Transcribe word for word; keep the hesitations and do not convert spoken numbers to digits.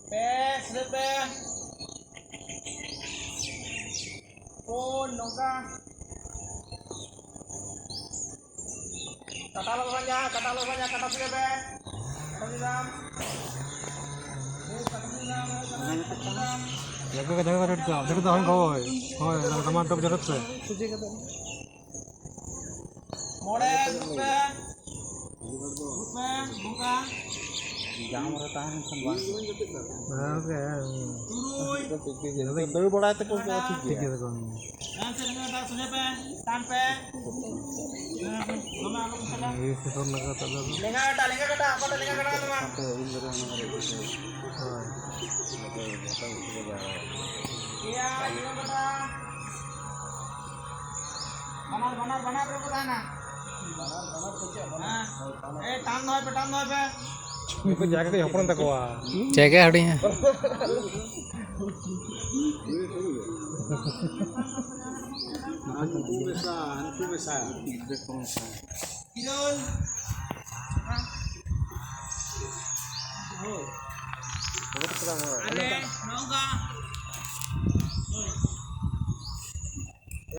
ᱯᱮ, ᱥᱤᱫᱷᱟᱹ ᱯᱮ᱾ ᱯᱩᱱ, ᱱᱚᱝᱠᱟ᱾ ᱠᱟᱴᱟ ᱟᱞᱚ ᱵᱷᱟᱸᱡᱟ, ᱠᱟᱴᱟ ᱟᱞᱚ ᱵᱷᱟᱸᱡᱟ, ᱠᱟᱴᱟ ᱥᱤᱫᱷᱟᱹ ᱯᱮ᱾ ᱠᱟᱴᱟ ᱥᱤᱫᱷᱟᱹ᱾ ᱦᱳᱭ, ᱠᱟᱴᱟ ᱥᱤᱫᱷᱟᱹ, ᱦᱳᱭ, ᱠᱟᱴᱟ ᱥᱤᱫᱷᱟᱹ᱾ ᱡᱟᱭᱜᱟ ᱠᱚ, ᱡᱟᱭᱜᱟ ᱠᱚ ᱡᱚᱴ ᱠᱟᱜ, ᱡᱚᱴ ᱫᱚ ᱦᱳᱭ, ᱦᱳᱭ, ᱦᱳᱭ, ᱴᱟᱢᱟᱨ ᱴᱚᱯ ᱡᱚᱴ ᱯᱮ᱾ ᱢᱚᱬᱮ, ᱫᱩᱲᱩᱵ ᱯᱮ᱾ ᱫᱩᱲᱩᱵ ᱯᱮ, ᱱᱚᱝᱠᱟ᱾ ᱡᱟᱢ ᱨᱮ ᱛᱟᱦᱮᱸ ᱞᱮᱱᱠᱷᱟᱱ ᱵᱟᱝ ᱦᱩᱭᱩᱜᱼᱟ᱾ ᱦᱮᱸ, ᱜᱚᱝᱠᱮ, ᱦᱮᱸ᱾ ᱛᱩᱨᱩᱭ᱾ ᱫᱟᱹᱲ ᱵᱟᱲᱟᱭ ᱛᱮᱠᱚ ᱴᱷᱤᱠ ᱜᱮᱭᱟ᱾ ᱴᱷᱤᱠ ᱜᱮᱭᱟ, ᱛᱚᱠᱷᱚᱱ᱾ ᱰᱟᱱ ᱥᱮᱫ ᱞᱮᱸᱜᱟ ᱠᱟᱴᱟ ᱥᱚᱡᱷᱮ ᱯᱮ, ᱴᱟᱱ ᱯᱮ᱾ ᱦᱮᱸ, ᱫᱚᱢᱮ ᱟᱞᱚᱢ ᱪᱟᱞᱟᱜ᱾ ᱤᱭᱟᱹ ᱥᱮᱴᱮᱨ ᱞᱟᱜᱟ ᱛᱟᱞᱮ ᱫᱚ᱾ ᱞᱮᱸᱜᱟ ᱠᱟᱴᱟ, ᱞᱮᱸᱜᱟ ᱠᱟᱴᱟ, ᱚᱠᱟᱴᱟᱜ ᱞᱮᱸᱜᱟ ᱠᱟᱴᱟ ᱛᱟᱢᱟ? ᱦᱳᱭ᱾ ᱮᱭᱟ, ᱡᱚᱡᱚᱢ ᱠᱟᱴᱟ᱾ ᱵᱟᱱᱟᱨ, ᱵᱟᱱᱟᱨ, ᱵᱟᱱᱟᱨ ᱨᱮᱠᱚ ᱛᱟᱦᱮᱱᱟ᱾ ᱦᱮᱸ᱾ ᱮᱭ, ᱴᱟᱱ ᱫᱚᱦᱚᱭ ᱯᱮ, ᱴᱟᱱ ᱫᱚᱦᱚᱭ ᱯᱮ᱾ ᱩᱱᱠᱩ ᱡᱟᱭᱜᱟ ᱠᱟᱹᱡ ᱦᱚᱯᱚᱱ ᱛᱟᱠᱚᱣᱟ᱾ ᱡᱟᱭᱜᱟ ᱦᱩᱰᱤᱧᱟ᱾ ᱦᱟᱱᱠᱩ ᱢᱮᱥᱟ, ᱦᱟᱱᱠᱩ ᱢᱮᱥᱟ᱾ ᱤᱨᱟᱹᱞ᱾ ᱟᱨᱮ, ᱱᱚᱝᱠᱟ᱾